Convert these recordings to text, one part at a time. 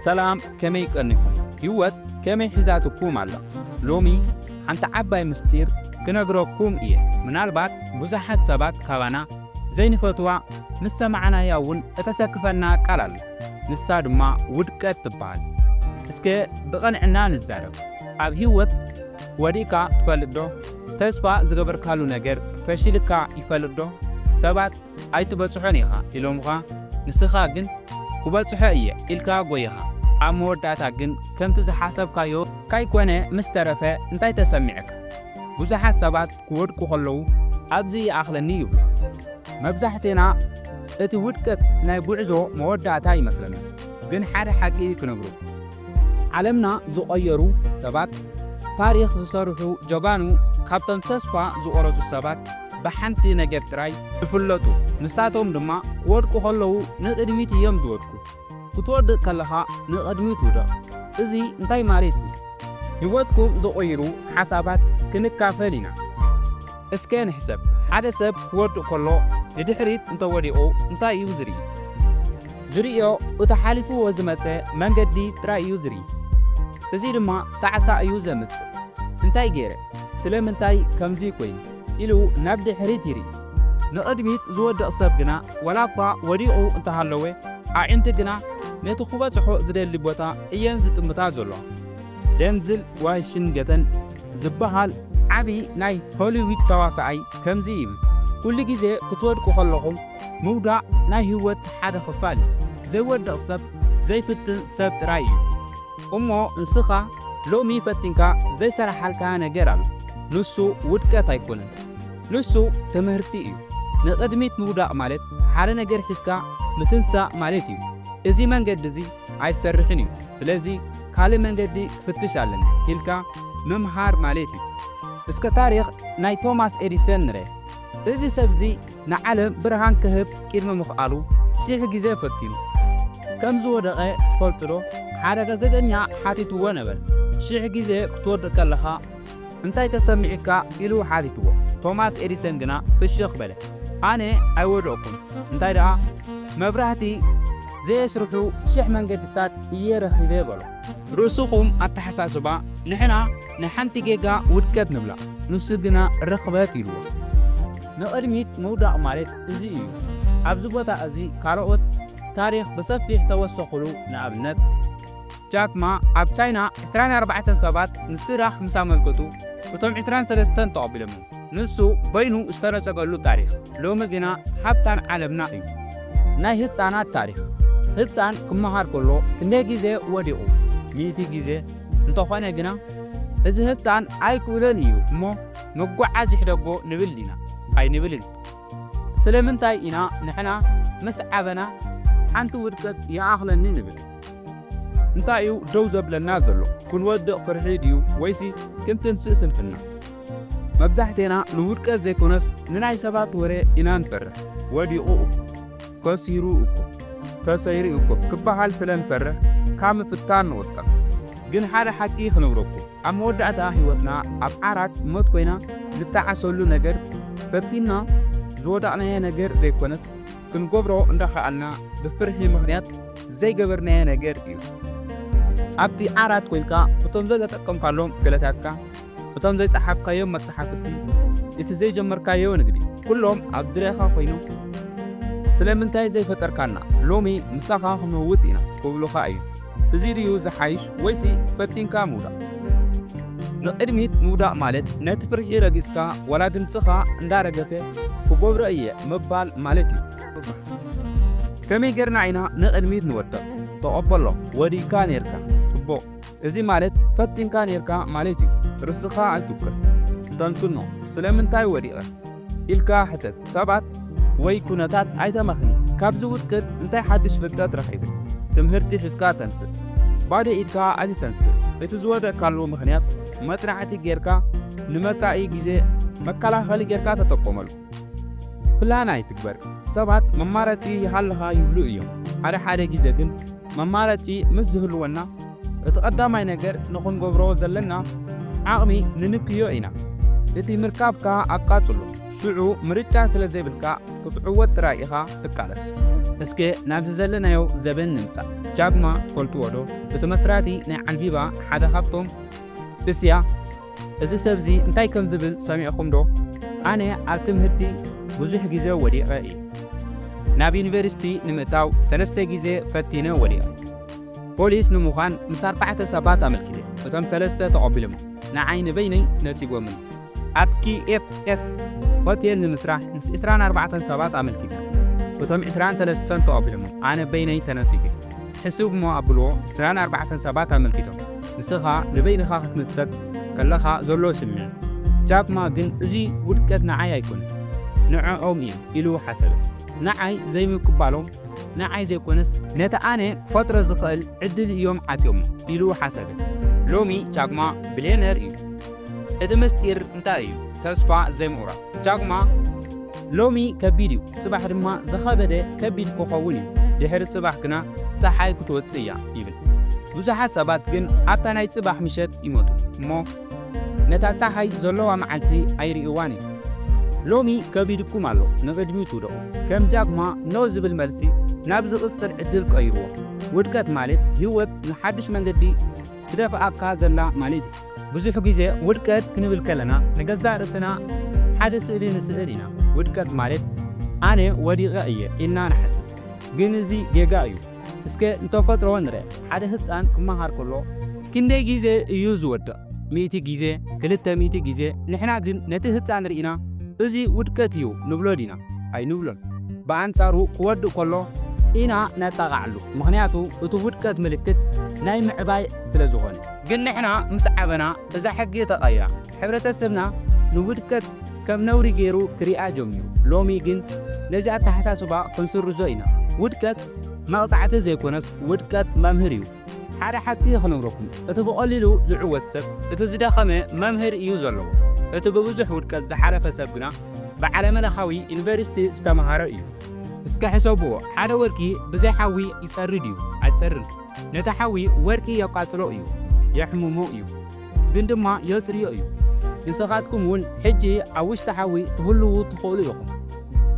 ሰላም፣ ከመይ ቀኒኹም? ህይወት ከመይ ሒዛትኩም ኣላ? ሎሚ ሓንቲ ዓባይ ምስጢር ክነግረኩም እየ። ምናልባት ብዙሓት ሰባት ካባና ዘይንፈትዋ፣ ምስ ሰማዕናያ እውን እተሰክፈና ቃል ኣላ። ንሳ ድማ ውድቀት ትበሃል። እስከ ብቐንዕና ንዛረብ። ኣብ ህይወት ወዲቕካ ትፈልጥ ዶ? ተስፋ ዝገበርካሉ ነገር ፈሺልካ ይፈልጥ ዶ? ሰባት ኣይትበጽሖን ኢኻ ኢሎምኻ፣ ንስኻ ግን ክበጽሖ እየ ኢልካ ጎይኻ። ኣብ መወዳእታ ግን ከምቲ ዝሓሰብካዮ ካይኮነ ምስ ተረፈ እንታይ ተሰሚዕካ? ብዙሓት ሰባት ክወድቁ ከለዉ፣ "ኣብዚ ይኣኽለኒ" ይብሉ። መብዛሕቴና እቲ ውድቀት ናይ ጉዕዞ መወዳእታ ይመስለና። ግን ሓደ ሓቂ ክነግሩ፣ ዓለምና ዝቐየሩ ሰባት፣ ታሪኽ ዝሰርሑ ጀጋኑ፣ ካብቶም ተስፋ ዝቖረጹ ሰባት ብሓንቲ ነገር ጥራይ ይፍለጡ። ንሳቶም ድማ ክወድቁ ከለዉ ንቕድሚት እዮም ዝወድቁ። ክትወድቕ ከለኻ ንቕድሚት ውደቕ። እዚ እንታይ ማለት እዩ? ህይወትኩም ዝቕይሩ ሓሳባት ክንካፈል ኢና። እስከ ንሕሰብ፣ ሓደ ሰብ ክወድቕ ከሎ ንድሕሪት እንተወዲቑ እንታይ እዩ ዝርኢ? ዝርእዮ እቲ ሓሊፍዎ ዝመጸ መንገዲ ጥራይ እዩ ዝርኢ። እዚ ድማ ጣዕሳ እዩ ዘምጽእ። "እንታይ ገይረ? ስለምንታይ ከምዚ ኮይኑ?" ኢሉ ናብ ድሕሪት ይርኢ። ንቕድሚት ዝወድቕ ሰብ ግና፣ ዋላ እኳ ወዲቑ እንተሃለወ፣ ኣዒንቲ ግና ነቲ ክበጽሖ ዝደሊ ቦታ እየን ዝጥምታ ዘለዋ። ደንዝል ዋሽንግተን ዝበሃል ዓቢ ናይ ሆሊውድ ተዋሳኣይ ከምዚ ይብል፣ "ኩሉ ግዜ ክትወድቁ ከለኹም ምውዳቕ ናይ ህይወት ሓደ ክፋል እዩ። ዘይወድቕ ሰብ ዘይፍትን ሰብ ጥራይ እዩ። እሞ ንስኻ ሎሚ ፈቲንካ ዘይሰራሓልካ ነገር ኣሎ። ንሱ ውድቀት ኣይኮነን። ንሱ ትምህርቲ እዩ። ንቕድሚት ምውዳቕ ማለት ሓደ ነገር ሒዝካ ምትንሳእ ማለት እዩ። እዚ መንገዲ እዚ ኣይሰርሕን እዩ። ስለዚ ካልእ መንገዲ ክፍትሽ ኣለኒ" ኢልካ ምምሃር ማለት እዩ። እስከ ታሪኽ ናይ ቶማስ ኤዲሰን ንርአ። እዚ ሰብ እዚ ንዓለም ብርሃን ክህብ ቅድሚ ምኽኣሉ ሽሕ ግዜ ፈቲኑ። ከም ዝወደቐ ትፈልጡ ዶ? ሓደ ጋዜጠኛ ሓቲትዎ ነበረ፣ "ሽሕ ግዜ ክትወድቕ ከለኻ እንታይ ተሰሚዑካ?" ኢሉ ሓቲትዎ። ቶማስ ኤዲሰን ግና ፍሽኽ በለ፣ "ኣነ ኣይወደቕኩን፣ እንታይ ደኣ መብራህቲ ዘየስርሑ ሽሕ መንገድታት እየ ረኺበ" በሎ። ርእስኹም ኣተሓሳስባ፣ ንሕና ንሓንቲ ጌጋ ውድቀት ንብላ፣ ንሱ ግና ርኽበት ኢልዎ። ንቕድሚት ምውዳቕ ማለት እዚ እዩ። ኣብዚ ቦታ እዚ ካልኦት ታሪኽ ብሰፊሕ ተወሰኹሉ። ንኣብነት፣ ጃክ ማ ኣብ ቻይና ዕስራን ኣርባዕተን ሰባት ንስራሕ ምስ ኣመልከቱ፣ እቶም ዕስራን ሰለስተን ተቐቢሎምም። ንሱ በይኑ ዝተነጸገሉ ታሪኽ፣ ሎሚ ግና ሃብታም ዓለምና እዩ። ናይ ህጻናት ታሪኽ። ህጻን ክመሃር ከሎ ክንደይ ግዜ ወዲቑ? ሚእቲ ግዜ። እንተኾነ ግና፣ "እዚ ህጻን ኣይክእሎን እዩ እሞ መጓዓዚ ይሕደጎ" ንብል ዲና? ኣይንብልን። ስለምንታይ ኢና ንሕና ምስ ዓበና ሓንቲ ውድቀት ይኣኽለኒ ንብል? እንታይ እዩ ደው ዘብለና ዘሎ? ክንወድቕ ፍርሒ ድዩ ወይሲ ክንትንስእ ስንፍና? መብዛሕቴና ንውድቀት ዘይኮነስ ንናይ ሰባት ወረ ኢና ንፈርሕ። "ወዲቑ እኮ፣ ከሲሩ እኮ፣ ተሰይሩ እኮ" ክበሃል ስለ ንፈርሕ ካብ ምፍታን ንቑጠብ። ግን ሓደ ሓቂ ክነግረኩም፣ ኣብ መወዳእታ ህይወትና ኣብ ዓራት ሞት ኮይና ንጠዓሰሉ ነገር ፈቲና ዝወዳቕናዮ ነገር ዘይኮነስ፣ ክንገብሮ እንዳኸኣልና ብፍርሒ ምኽንያት ዘይገበርናዮ ነገር እዩ። ኣብቲ ዓራት ኮይንካ እቶም ዘይተጠቀምካሎም ክእለታትካ፣ እቶም ዘይጸሓፍካዮም መጽሓፍቲ፣ እቲ ዘይጀመርካዮ ንግዲ፣ ኩሎም ኣብ ዙርያኻ ኮይኖም፣ "ስለምንታይ ዘይፈጠርካና? ሎሚ ምሳኻ ክንመውት ኢና" ክብሉኻ እዩ። እዚ ድዩ ዝሓይሽ ወይሲ ፈቲንካ ምውዳቕ? ንቕድሚት ምውዳቕ ማለት ነቲ ፍርሒ ረጊጽካ ዋላ ድምጽኻ እንዳረገፈ "ክገብሮ እየ" ምባል ማለት እዩ። ከመይ ጌርና ኢና ንቕድሚት ንወድቕ? ተቐበሎ፣ ወዲቕካ ኔርካ። ጽቡቕ። እዚ ማለት ፈቲንካ ኔርካ ማለት እዩ። ርእስኻ ኣይትውቀስ። ተንትኖ፣ "ስለምንታይ ወዲቐ?" ኢልካ ሕተት። ሰባት ወይ ኩነታት ኣይተመኽኒ። ካብዚ ውድቀት እንታይ ሓድሽ ፍልጠት ረኺበ? ትምህርቲ ሒዝካ ተንስእ። ባዶ ኢድካ ኣይትተንስእ። እቲ ዝወደቅካሉ ምኽንያት መጽናዕቲ ጌርካ ንመጻኢ ግዜ መከላኸሊ ጌርካ ተጠቀመሉ። ፕላን ኣይትግበር። ሰባት መማረጺ ይሃልኻ ይብሉ እዮም። ሓደ ሓደ ግዜ ግን መማረጺ ምስ ዝህልወና፣ እቲ ቀዳማይ ነገር ንኽንገብሮ ዘለና ዓቕሚ ንንክዮ ኢና። እቲ ምርካብካ ኣቃጽሎ። ሽዑ ምርጫ ስለ ዘይብልካ ክትዕወት ጥራይ ኢኻ ትቃለስ። እስከ ናብዚ ዘለናዮ ዘበን ንምጻእ። ጃግማ ትፈልጥዎ ዶ? እቲ መስራቲ ናይ ዓልቢባ ሓደ ካብቶም እስያ። እዚ ሰብዚ እንታይ ከም ዝብል ሰሚዕኹም ዶ? ኣነ ኣብ ትምህርቲ ብዙሕ ግዜ ወዲቐ እየ። ናብ ዩኒቨርሲቲ ንምእታው ሰለስተ ግዜ ፈቲነ ወዲቐ። ፖሊስ ንምዃን ምስ ኣርባዕተ ሰባት ኣመልኪተ። እቶም ሰለስተ ተቐቢሎም። ንዓይ ንበይነይ ነጺጎምኒ። ኣብ ኪ ኤፍ ኤስ ሆቴል ንምስራሕ ምስ ዕስራን ኣርባዕተን ሰባት ኣመልኪተ። እቶም ዕስራን ሰለስተን ተቐቢሎም። ኣነ በይነይ ተነጺገ። ሕስብ እሞ ኣብልዎ፣ ዕስራን ኣርባዕተን ሰባት ኣመልኪቶም። ንስኻ ንበይንኻ ክትንጸግ ከለኻ ዘሎ ስምዒት። ጃክማ ግን እዚ ውድቀት ንዓይ ኣይኮነን፣ ንዕኦም እዩ ኢሉ ሓሰበ። ንዓይ ዘይምቅባሎም ንዓይ ዘይኮነስ ነቲ ኣነ ክፈጥሮ ዝኽእል ዕድል እዮም ዓጽዮሞ ኢሉ ሓሰበ። ሎሚ ጃክማ ብልየነር እዩ። እቲ ምስጢር እንታይ እዩ? ተስፋ ዘይምቑራጽ። ጃክማ ሎሚ ከቢድ እዩ፣ ጽባሕ ድማ ዝኸበደ ከቢድ ክኸውን እዩ። ድሕሪ ጽባሕ ግና ጸሓይ ክትወጽእ እያ ይብል። ብዙሓት ሰባት ግን ኣብታ ናይ ጽባሕ ምሸት ይሞቱ እሞ ነታ ጸሓይ ዘለዋ መዓልቲ ኣይርእይዋን እዩ። ሎሚ ከቢድኩም ኣሎ፣ ንቕድሚት ውደቑ። ከም ጃክማ ኖ ዝብል መልሲ ናብ ዝቕጽል ዕድል ቀይርዎ። ውድቀት ማለት ህይወት ንሓድሽ መንገዲ ትደፍኣካ ዘላ ማለት እዩ። ብዙሕ ግዜ ውድቀት ክንብል ከለና ንገዛእ ርእስና ሓደ ስእሊ ንስእል ኢና። ውድቀት ማለት ኣነ ወዲቐ እየ ኢልና ንሓስብ፣ ግን እዚ ጌጋ እዩ። እስከ ንተፈጥሮ ንርአ። ሓደ ህጻን ክመሃር ከሎ ክንደይ ግዜ እዩ ዝወድቕ? ሚእቲ ግዜ፣ ክልተ ሚእቲ ግዜ። ንሕና ግን ነቲ ህጻን ርኢና እዚ ውድቀት እዩ ንብሎ ዲና? ኣይንብሎን። ብኣንጻሩ ክወድቕ ከሎ ኢና ነጣቕዓሉ። ምኽንያቱ እቲ ውድቀት ምልክት ናይ ምዕባይ ስለ ዝኾነ። ግን ንሕና ምስ ዓበና እዛ ሕጊ ተቐይራ። ሕብረተሰብና ንውድቀት ከም ነውሪ ገይሩ ክሪኣ ጀሚሩ። ሎሚ ግን ነዚ ኣተሓሳስባ ክንስርዞ ኢና። ውድቀት መቕጻዕቲ ዘይኮነስ ውድቀት መምህር እዩ። ሓደ ሓቂ ክነግረኩም፣ እቲ ብቐሊሉ ዝዕወት ሰብ፣ እቲ ዝደኸመ መምህር እዩ ዘለዎ። እቲ ብብዙሕ ውድቀት ዝሓለፈ ሰብ ግና ብዓለመለኻዊ ዩኒቨርሲቲ ዝተምሃረ እዩ። እስከ ሕሰብዎ፣ ሓደ ወርቂ ብዘይ ሓዊ ይጸሪ ድዩ? ኣይጸርን። ነቲ ሓዊ ወርቂ የቃጽሎ እዩ፣ የሕምሞ እዩ፣ ግን ድማ የጽርዮ እዩ። ንስኻትኩም እውን ሕጂ ኣብ ውሽጢ ሓዊ ትህልዉ ትኽእሉ ኢኹም።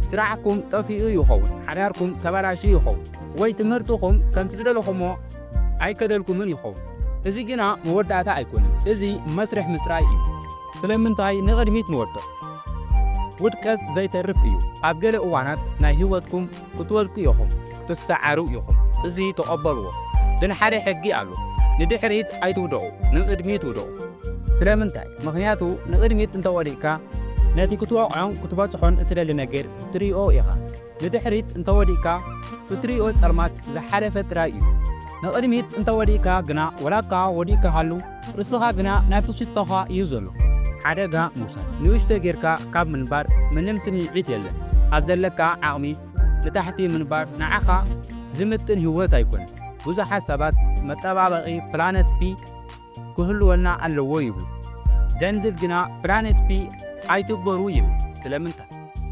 ስራሕኩም ጠፊኡ ይኸውን፣ ሓዳርኩም ተበላሽዩ ይኸውን፣ ወይ ትምህርትኹም ከምቲ ዝደለኹሞ ኣይከደልኩምን ይኸውን። እዚ ግና መወዳእታ ኣይኮነን፣ እዚ መስርሕ ምጽራይ እዩ። ስለምንታይ ንቕድሚት ንወድቕ? ውድቀት ዘይተርፍ እዩ። ኣብ ገለ እዋናት ናይ ህይወትኩም ክትወድቁ ኢኹም፣ ክትሰዓሩ ኢኹም። እዚ ተቐበልዎ። ግን ሓደ ሕጊ ኣሎ፣ ንድሕሪት ኣይትውደቑ፣ ንቕድሚት ውደቑ። ስለምንታይ? ምኽንያቱ ንቕድሚት እንተወዲቕካ ነቲ ክትወቕዖን ክትበጽሖን እትደሊ ነገር ትሪኦ ኢኻ። ንድሕሪት እንተወዲቕካ እትሪኦ ጸልማት ዝሓለፈ ጥራይ እዩ። ንቕድሚት እንተወዲቕካ ግና ወላ እኳ ወዲቕካ ሃሉ፣ ርእስኻ ግና ናብቲ ሽቶኻ እዩ ዘሎ። ሓደጋ ምውሳድ። ንእሽቶ ጌርካ ካብ ምንባር ምንም ስምዒት የለን። ኣብ ዘለካ ዓቕሚ ንታሕቲ ምንባር ንዓኻ ዝምጥን ህይወት ኣይኮነን። ብዙሓት ሰባት መጠባበቒ ፕላነት ቢ ክህልወና ኣለዎ ይብሉ። ደንዝል ግና ፕላነት ቢ ኣይትግበሩ ይብል። ስለምንታይ?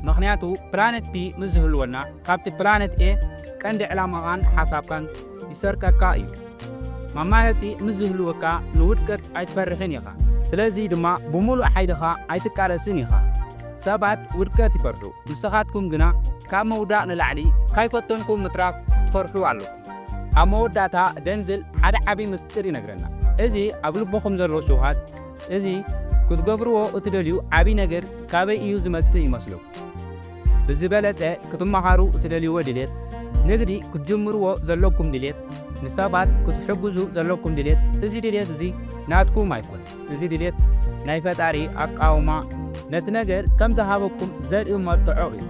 ምኽንያቱ ፕላነት ቢ ምስ ዝህልወና ካብቲ ፕላነት ኤ ቀንዲ ዕላማኻን ሓሳብካን ይሰርቀካ እዩ። መማረጺ ምስ ዝህልወካ ንውድቀት ኣይትፈርሕን ኢኻ። ስለዚ ድማ ብምሉእ ሓይልኻ ኣይትቃለስን ኢኻ። ሰባት ውድቀት ይፈርሑ፣ ንስኻትኩም ግና ካብ ምውዳቕ ንላዕሊ ካይፈተንኩም ምትራፍ ክትፈርሑ ኣለኩም። ኣብ መወዳእታ ደንዝል ሓደ ዓቢ ምስጢር ይነግረና። እዚ ኣብ ልብኹም ዘሎ ሽውሃት፣ እዚ ክትገብርዎ እትደልዩ ዓቢ ነገር ካበይ እዩ ዝመጽእ ይመስለኩም? ብዝበለጸ ክትመሃሩ እትደልይዎ ድሌት፣ ንግዲ ክትጅምርዎ ዘለኩም ድሌት፣ ንሰባት ክትሕግዙ ዘለኩም ድሌት፣ እዚ ድሌት እዚ ናትኩም ኣይኮን። እዚ ድሌት ናይ ፈጣሪ ኣቃውማ፣ ነቲ ነገር ከም ዝሃበኩም ዘርኢ መርትዖ እዩ።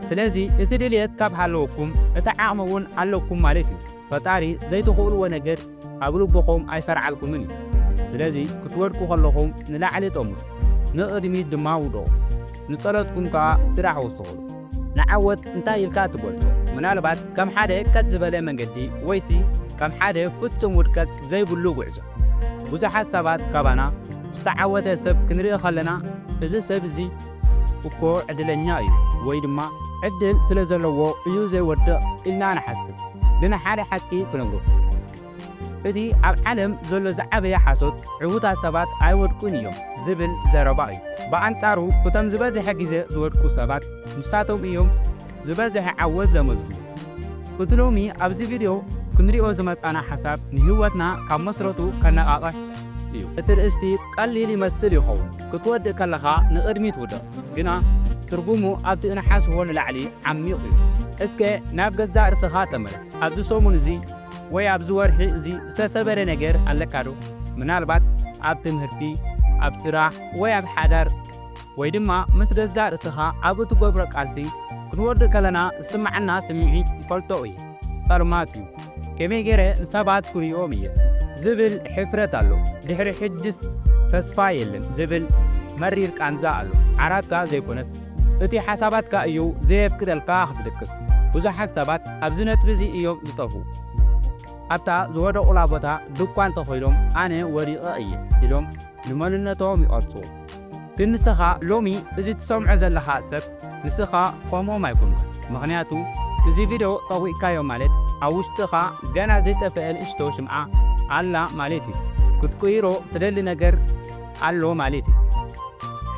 ስለዚ እቲ ድሌት ካብ ሃለወኩም፣ እቲ ዓቕሚ እውን ኣለኩም ማለት እዩ። ፈጣሪ ዘይትኽእልዎ ነገር ኣብ ልብኹም ኣይሰርዓልኩምን እዩ። ስለዚ ክትወድቁ ከለኹም ንላዕሊ ጠምቱ፣ ንቕድሚት ድማ ውደቑ። ንጸሎትኩም ከኣ ስራሕ ወስኹሉ። ንዓወት እንታይ ኢልካ ትገልጾ? ምናልባት ከም ሓደ ቀጥ ዝበለ መንገዲ ወይሲ ከም ሓደ ፍጹም ውድቀት ዘይብሉ ጉዕዞ። ብዙሓት ሰባት ካባና ዝተዓወተ ሰብ ክንርኢ ከለና፣ እዚ ሰብ እዚ እኮ ዕድለኛ እዩ ወይ ድማ ዕድል ስለ ዘለዎ እዩ ዘይወድቕ ኢልና ንሓስብ። ግን ሓደ ሓቂ ክነግረኩም። እቲ ኣብ ዓለም ዘሎ ዝዓበየ ሓሶት፣ ዕዉታት ሰባት ኣይወድቁን እዮም ዝብል ዘረባ እዩ። ብኣንጻሩ፣ እቶም ዝበዝሐ ግዜ ዝወድቁ ሰባት ንሳቶም እዮም ዝበዝሐ ዓወት ዘመዝግቡ። እቲ ሎሚ ኣብዚ ቪድዮ ክንሪኦ ዝመጻና ሓሳብ ንህይወትና ካብ መስረቱ ከነቓቕሕ እዩ። እቲ ርእስቲ ቀሊል ይመስል ይኸውን፣ ክትወድእ ከለኻ ንቕድሚት ውደቕ፣ ግና ትርጉሙ ኣብቲ እንሓስቦ ንላዕሊ ዓሚቕ እዩ። እስከ ናብ ገዛእ ርእስኻ ተመለስ። ኣብዚ ሰሙን እዚ ወይ ኣብዚ ወርሒ እዚ ዝተሰበረ ነገር ኣለካ ዶ? ምናልባት ኣብ ትምህርቲ፣ ኣብ ስራሕ ወይ ኣብ ሓዳር፣ ወይ ድማ ምስ ገዛእ ርእስኻ ኣብ እትገብሮ ቃልሲ። ክንወድእ ከለና ዝስምዓና ስምዒት ይፈልጦ እየ። ጸልማት እዩ። ከመይ ገይረ ንሰባት ክርእዮም እየ ዝብል ሕፍረት ኣሎ። ድሕሪ ሕጅስ ተስፋ የለን ዝብል መሪር ቃንዛ ኣሎ። ዓራትካ ዘይኮነስ እቲ ሓሳባትካ እዩ ዘየፍቅደልካ ክትድቅስ። ብዙሓት ሰባት ኣብዚ ነጥቢ እዚ እዮም ዝጠፍኡ። ኣብታ ዝወደቑላ ቦታ ድኳን ተኾይሎም ኣነ ወዲቐ እየ ኢሎም ንመንነቶም ይቐርጽዎ። ግን ንስኻ ሎሚ እዚ ትሰምዖ ዘለኻ ሰብ ንስኻ ከምኦም ኣይኮንካ። ምኽንያቱ እዚ ቪድዮ ጠዊቕካዮ ማለት ኣብ ውሽጥኻ ገና ዘይጠፍአ ንእሽቶ ሽምዓ ኣላ ማለት እዩ። ክትቅይሮ ትደሊ ነገር ኣሎ ማለት እዩ።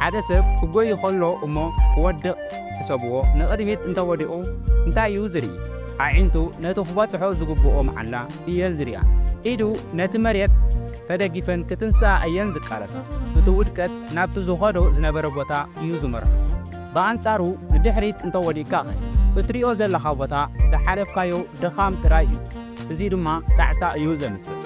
ሓደ ሰብ ክጎይ ይኸሎ እሞ ክወድቕ ሕሰብዎ። ንቕድሚት እንተወዲቑ እንታይ እዩ ዝርኢ? ኣዒንቱ ነቲ ክበጽሖ ዝግብኦ መዓላ እየን ዝሪኣ። ኢዱ ነቲ መሬት ተደጊፈን ክትንስኣ እየን ዝቃለሳ። እቲ ውድቀት ናብቲ ዝኸዶ ዝነበረ ቦታ እዩ ዝመርሖ። ብኣንጻሩ ንድሕሪት እንተወዲቕካ ኸ? እትሪኦ ዘለኻ ቦታ ዝሓለፍካዮ ድኻም ጥራይ እዩ። እዚ ድማ ጣዕሳ እዩ ዘምጽእ።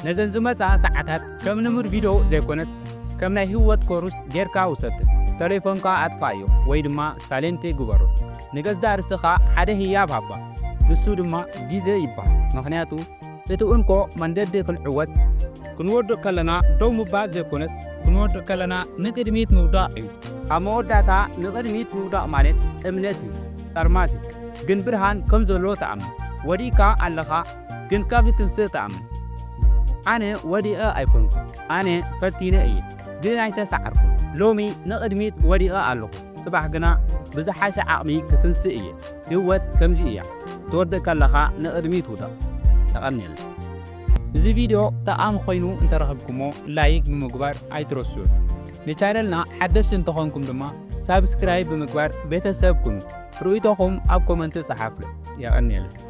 ነዘን ዝመጻ ሰዓታት ከም ልሙድ ቪድዮ ዘይኮነስ ከም ናይ ህይወት ኮርስ ጌርካ ውሰድ። ተሌፎንካ ኣጥፋዮ ወይ ድማ ሳይለንት ግበሮ። ንገዛእ ርእስኻ ሓደ ህያብ ሃባ። ንሱ ድማ ግዜ ይበሃል። ምኽንያቱ እቲ እንኮ መንገዲ ክንዕወት ክንወድቕ ከለና ደው ምባል ዘይኮነስ ክንወድቕ ከለና ንቅድሚት ምውዳቕ እዩ። ኣብ መወዳእታ ንቅድሚት ምውዳቕ ማለት እምነት እዩ። ጸልማት እዩ። ግን ብርሃን ከም ዘሎ ተኣምን። ወዲቕካ ኣለኻ ግን ካብ ትንስእ ተኣምን። ኣነ ወዲቐ ኣይኮንኩ፣ ኣነ ፈቲነ እየ ግን ኣይተሳዓርኩ። ሎሚ ንቕድሚት ወዲቐ ኣለኹ፣ ጽባሕ ግና ብዝሓሸ ዓቕሚ ክትንስእ እየ። ህይወት ከምዚ እያ፣ ትወድእ ከለኻ ንቕድሚት ውደቕ። የቐንየልና። እዚ ቪድዮ ጠቓሚ ኮይኑ እንተረኸብኩሞ ላይክ ብምግባር ኣይትረስዑ። ንቻነልና ሓደስቲ እንተኾንኩም ድማ ሳብስክራይብ ብምግባር ቤተሰብ ኩኑ። ርእይቶኹም ኣብ ኮመንት ጸሓፉ። የቐንየልና።